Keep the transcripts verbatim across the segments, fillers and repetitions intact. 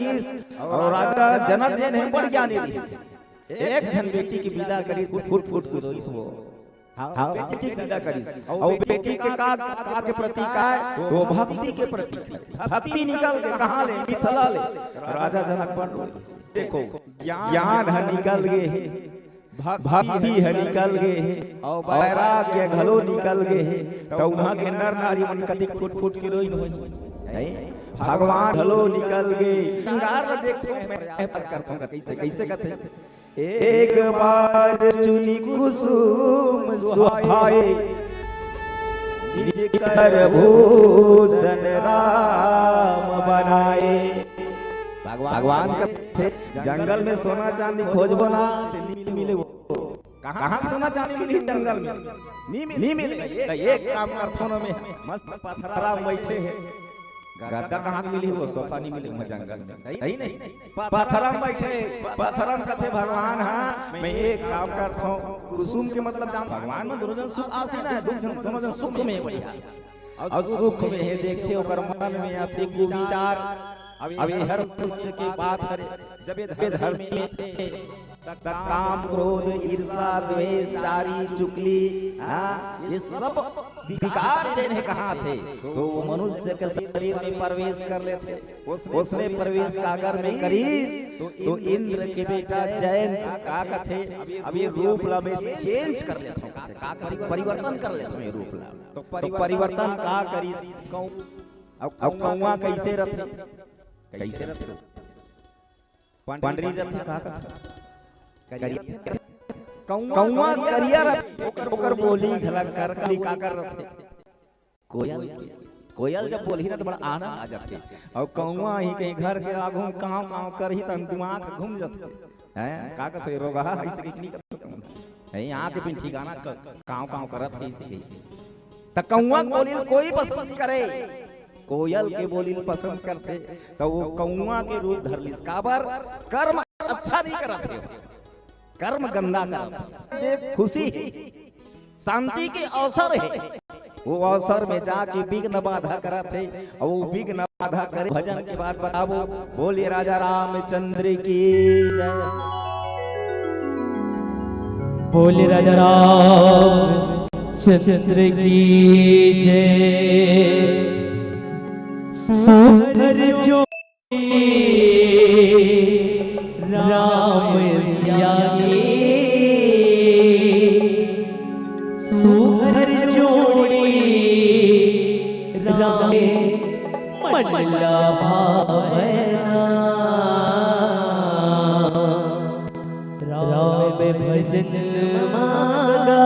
करिस, अउ राजा जनक जेन हे बड़ ज्ञानी रहिस। एक झन बेटी के बिदा करिस, फूट फूट के रोइस वो। हाँ, बेटी के बिदा करिस। अउ बेटी के का, का के प्रतीक आय? वो भक्ति के प्रतीक हे। भक्ति निकल के कहाँ ले? मिथिला ले। राजा जनक बड़ रोइस। देखो, ज्ञान ह निकल गे हे, भक्ति ह निकल गे हे, अउ वैराग्य घलो निकल गे हे, त उहाँ के नर नारी मन कतिक फूट फूट के रोइन होही। नहीं? भगवान घलो निकल गे। श्रृंगार ल देखो, मैं पास करता हूँ, कइसे, कइसे कथे? एक बार चुनि कुसुम सुहाए, निज कर भूषण राम बनाए। भगवान कथे, जंगल में सोना चांदी खोजबो ना, त नी मिले वो। कहाँ, कहाँ सोना चांदी मिली जंगल में? नी मिले। त एक काम करथों ना, मैं मस्त पथरा म बइठे हे। गद्दा कहाँ के मिली वो? सोफा नी मिले वो जंगल में। सही नहीं? पथरा म बइठे, पथरा म कथे भगवान, हाँ, मैं एक काम करथों। कुसुम के मतलब जान, भगवान में दोनों जन सुख आसीन हे, दू झन, दोनों जन सुख में हे, बढ़िया। अउ सुख में हे, देखथे ओकर मन में आथे कुविचार। अब ये हर मनुष्य के बात हरे, जब ये धरती में आथे, त काम, क्रोध, ईर्षा, द्वेष, चारी, चुगली, हाँ, ये सब विकार जेन हे कहाँ आथे, तो वो मनुष्य के शरीर में प्रवेश कर लेथे। ओसने प्रवेश काकर में करिस, तो इंद्र के बेटा जयंत का कथे, अब ये रूप ला मैं change कर लेथों, का कथे, परिवर्तन कर लेथों ये रूप ला। तो परिवर्तन का करिस? अउ, अउ कौआ कइसे रथे? कइसे रथे? पंडरी रथे, का कथे? करिया। कौआ करिया रथे, ओकर, ओकर बोली घला कर, काकर रथे? कोयल। कोयल जब बोलही ना, त बड़ा आनंद आ जाथे। अउ कौआ ही कहीं घर के आगू म कांव कांव करही, त दिमाग घूम जाथे। हैं? का कथे, रोगहा, अइसे कहीं नहीं करथे। हैं, यहाँ के बिन ठिकाना क-, कांव कांव करत हे, अइसे कहीं। त कौआ बोली कोई पसंद करे, कोयल के बोली पसंद करथे, त वो कौआ के रूप धर लिस। काबर? कर्म अच्छा नहीं करत हे, कर्म गंदा करत हे। जे खुशी हे, शांति के अवसर हे, वो अवसर में जाके विघ्न बाधा करत हे, अउ वो विघ्न बाधा करे। भजन के बाद बताबो। बोलिए राजा रामचंद्र की जय। बोलिए राजा रामचंद्र की जय। सुंदर जो राम सिया के सुंदर जोड़ी राम मन ला भावना। राम भजन मांगा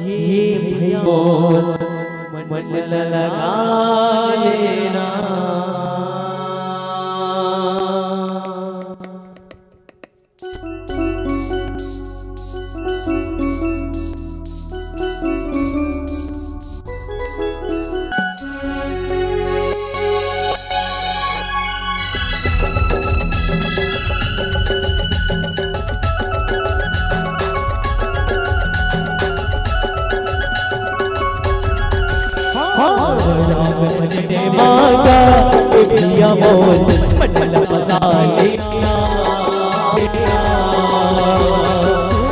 ये भैया मन लगा लेना। हाँ, राम मन ने मांगा, ए भैया मोर, मन ला मजा लेना।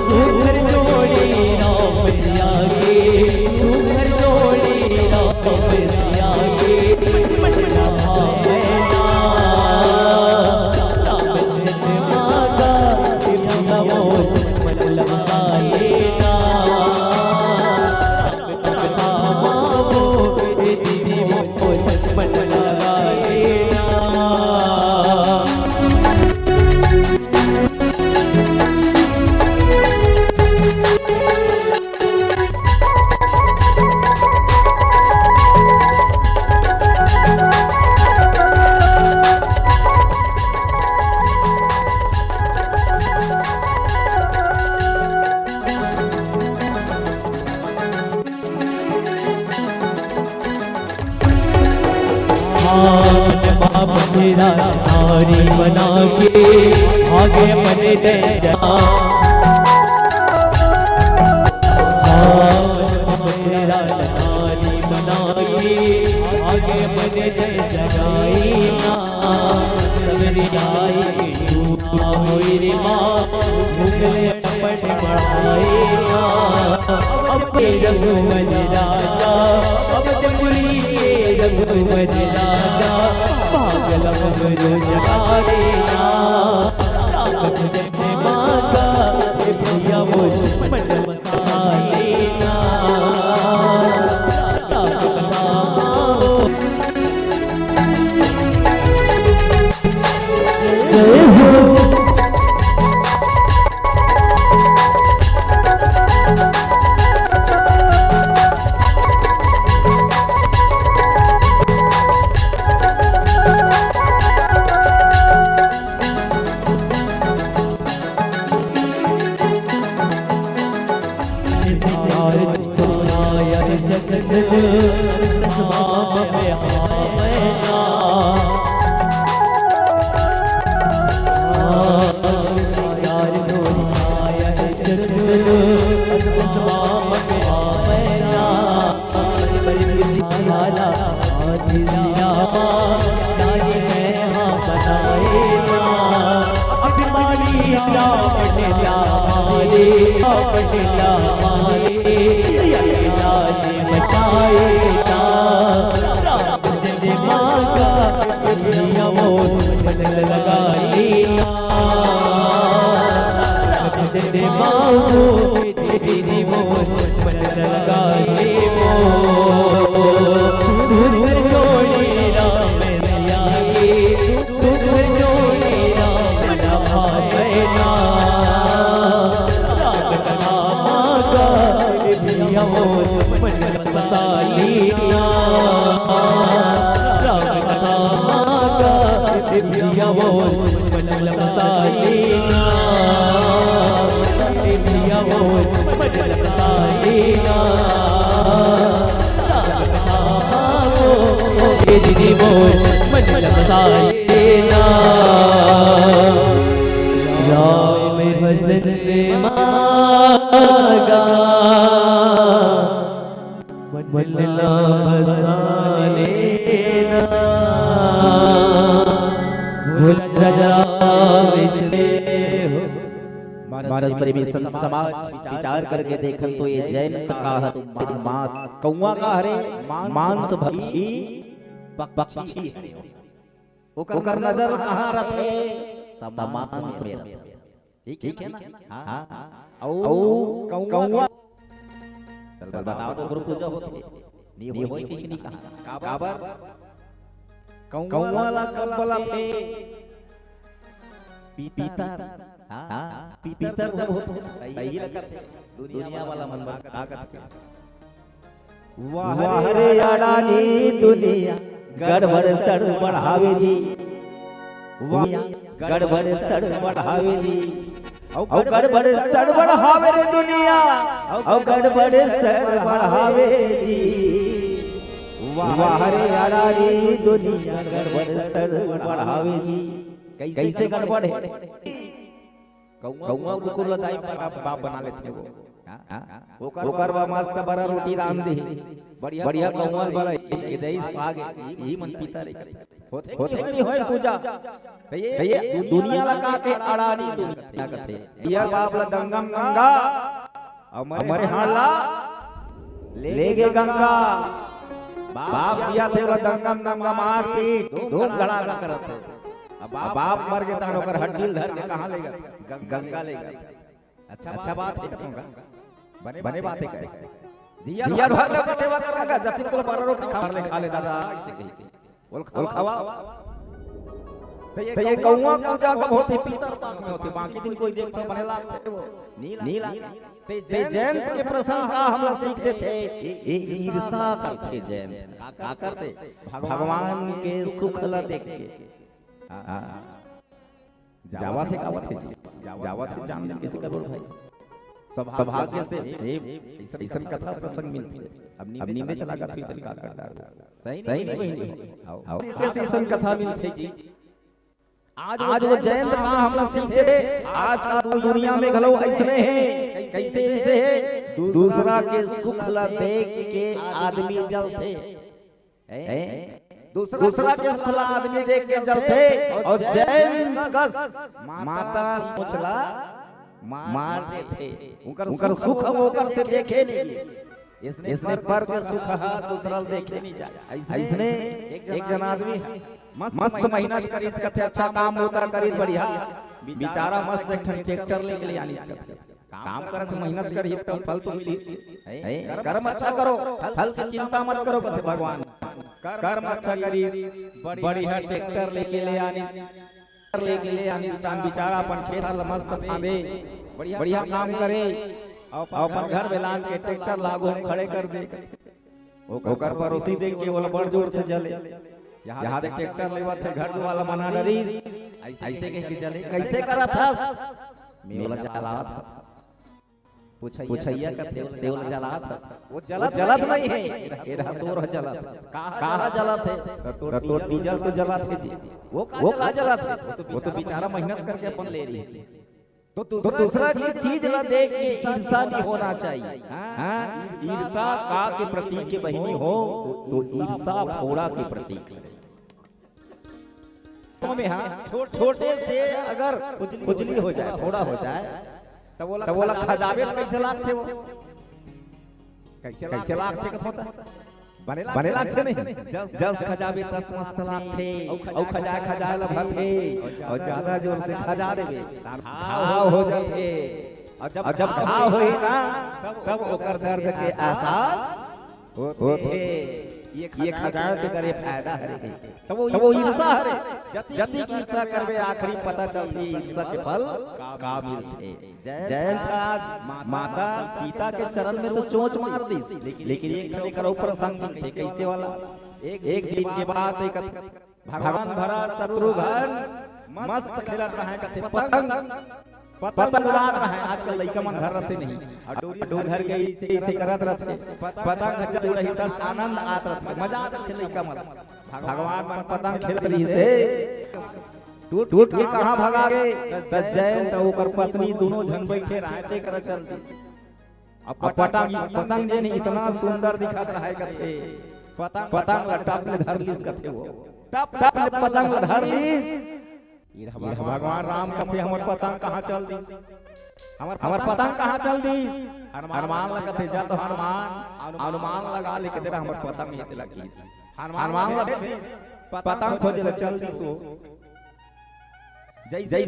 सुंदर जोड़ी राम सिया के, सुंदर जोड़ी राम सिया के, मन ला भावना। राम मन ने मांगा, ए भैया मोर, मन ला मजा लेना। हाँ, बाप तेरा नारी बना के आगे बने जय जवान। हाँ, बाप तेरा नारी बना के आगे बने जय जवान। आई तू आओ रे माँ, भूगले अपन पढ़ाए ना। अब के रघुवन राजा, अब जमुरी के रघुवन राजा, पागल हमरो जगाए ना। राम जन्म माता, ए भैया मोर मन मसाए ना। राम कथा मानस प्रेमी संत समाज विचार करके देखन तो ये जयंत का हर मांस कौआ का हरे मांस भक्षी पक्षी हरे। ओकर नजर कहाँ रथे? त मांस में रथे। ठीक है ना? हाँ। अउ कौआ चल बताओ तो गुरु पूजा होथे। नी होय कि नी कहा? काबर? कौआ ला कब बलाथे? पीतर। हाँ, पीतर जब होथे तही ला कथे। दुनिया वाला मन बर का कथे? वाह रे अड़ानी दुनिया गड़बड़ सड़बड़ हावे जी। वाह गड़बड़ सड़बड़ हावे जी। अउ गड़बड़ सड़बड़ हावे रे दुनिया, अउ गड़बड़ सड़बड़ हावे जी। वाह रे अड़ानी दुनिया गड़बड़ सड़बड़ हावे जी। कैसे गड़बड़ हे? कौआ कुकुर ल दाई बाप, बाप बना लेथे वो। हाँ? ओकर बर मस्त बरा रोटी रांध दे। बढ़िया कौआ वाला ये देश पागे, यही मन पीता रही। होथे, होथे कि नहीं होय पूजा? त ये, त ये दु-, दुनिया ला का के अड़ानी दुनिया कथे। यार बाप ला दंगम गंगा, अउ मरे हाड़ ला लेगे गंगा। बाप जिया थे ओला दंगम दंगा मार पीट, धूम धड़ाका करत हे। अब बाप मर गे तहान ओकर हड्डी ल धर के कहाँ लेगत? गं-, गंगा लेगत। अच्छा बात हे कहूँगा। बने बात हे कहे। जिया भर ले कथे बा करंगा, जतिन को बारह रोटी खा ले, खा ले दादा, ऐसे कही। बोल खावा। त ये कौआ पूजा कब होथे? पीतर पाख में होथे, बाकी दिन कोई देखथे बने लागथे वो। नी लागे। ते जयंत के प्रसंग का हमला सीख देथे, ये ईर्षा करथे जयंत। काकर से? भगवान के सुख ला देख के। हाँ। जावत हे, गावत हे जी, जावत हे, जान ले किसी का बोल भाई। सौभाग्य से हे, अइसन कथा प्रसंग मिलथे। अब नींदे चला गा, फिर का कर डार। सही नहीं, बहिनी हो? आओ, आओ। अइसन कथा मिलथे जी। आज वो जयंत का हमला सीखे, आज का दु-, दुनिया में घलो अइसने हे। कैसे, कैसे हे? दूसरा के सुख ला देख के आदमी जलथे। हैं? दूसरा के सुख ला आदमी देख के जलथे, अउ जैन कस माता सोच ला मार देथे। उनकर सुख ओकर से देखे नहीं। इसने पर के सुख ह दूसरा ल देखे नहीं जाए। अइसने एक जन आदमी ह, मस्त मेहनत करिस, कथे अच्छा काम होता करिस, बढ़िया बिचारा मस्त एक ठन ट्रैक्टर लेके ले आनिस कथे। काम करत मेहनत करही त फल तो मिलही। हैं? कर्म अच्छा करो, फल की चिंता मत करो कथे भगवान। कर्म अच्छा करिस, बढ़िया ट्रैक्टर लेके ले आनिस, लेके ले आनिस, त बिचारा अपन खेत ल मस्त फांदे, बढ़िया काम करे, अउ अपन घर में लान के ट्रैक्टर ला आगू म खड़े कर दे। ओकर पड़ोसी देख के ओला बड़ जोर से जले। यहाँ देख ट्रैक्टर लेवत हे, घर वाला मना डरिस, अइसे कह के जले, "कइसे करत हस?" "मैं ओला जलात हस।" पूछइया कथे, "ते ओला जलात हस?" "वो जलत नहीं हे, एरा तोर ह जलत हे।" "कहाँ जलत हे?" "त तोर डीजल तो जलत हे जी।" "वो का जलत हे?" "वो तो बेचारा मेहनत करके अपन ले रहिस।" तो दूसरा की चीज ला देख के ईर्षा नहीं होना चाहिए। हाँ? ईर्षा का के प्रतीक हे बहिनी हो, तो ईर्षा फोड़ा के प्रतीक हे। तो में हाँ, छोटे से अगर खुजली हो जाए, फोड़ा हो जाए, तब ओला खजाबे त कइसे लागथे वो? कइसे लागथे कथों त? बने लागथे नहीं? जस खजाबे तस मस्त लागथे, अउ खजाए खजाए ल भरथे, अउ ज्यादा जोर से खजा देबे, घाव हो जाथे। अउ जब घाव होही ना, तब ओकर दर्द के एहसास होथे। ये खजाए के करे फायदा हरे। त वो ईर्षा हरे। जतिक ईर्षा करबे, आखिरी पता चलथे ईर्षा के फल का मिलथे। जयंत आज माता सीता के चरण में तो चोंच मार दिस, लेकिन एक ठन एकर अउ प्रसंग मिलथे। कइसे वाला? एक दिन के बात एक भगवान भरत शत्रुघ्न मस्त खेलत रहय कथे पतंग, पतंग उड़ात रहय। आजकल लइका मन घर रथे नहीं, अउ डोरी धर के अइसे अइसे करत रथे, पतंग जब उड़ही तस आनंद आत रथे, मजा आत रथे लइका मन। भगवान मन पतंग खेलत रहिस हे, टूट टूट के कहाँ भगा गे? त जयंत अउ ओकर पत्नी दूनों झन बइठे रहय, ते करा चल दिस। अब पतंग, पतंग जेन इतना सुंदर दिखत रहय कथे, पतंग, पतंग ला टप ले धर लिस कथे वो। टप टप ले पतंग ला धर लिस। इधर भगवान राम कथे, "हमर पतंग कहाँ चल दिस? हमर पतंग कहाँ चल दिस?" हनुमान ला कथे, "जा तो हनुमान, अनुमान लगा ले के तेरा हमर पतंग हे तेला खींच।" हनुमान ला कथे, पतंग खोजे ला चल दिस वो। जइसे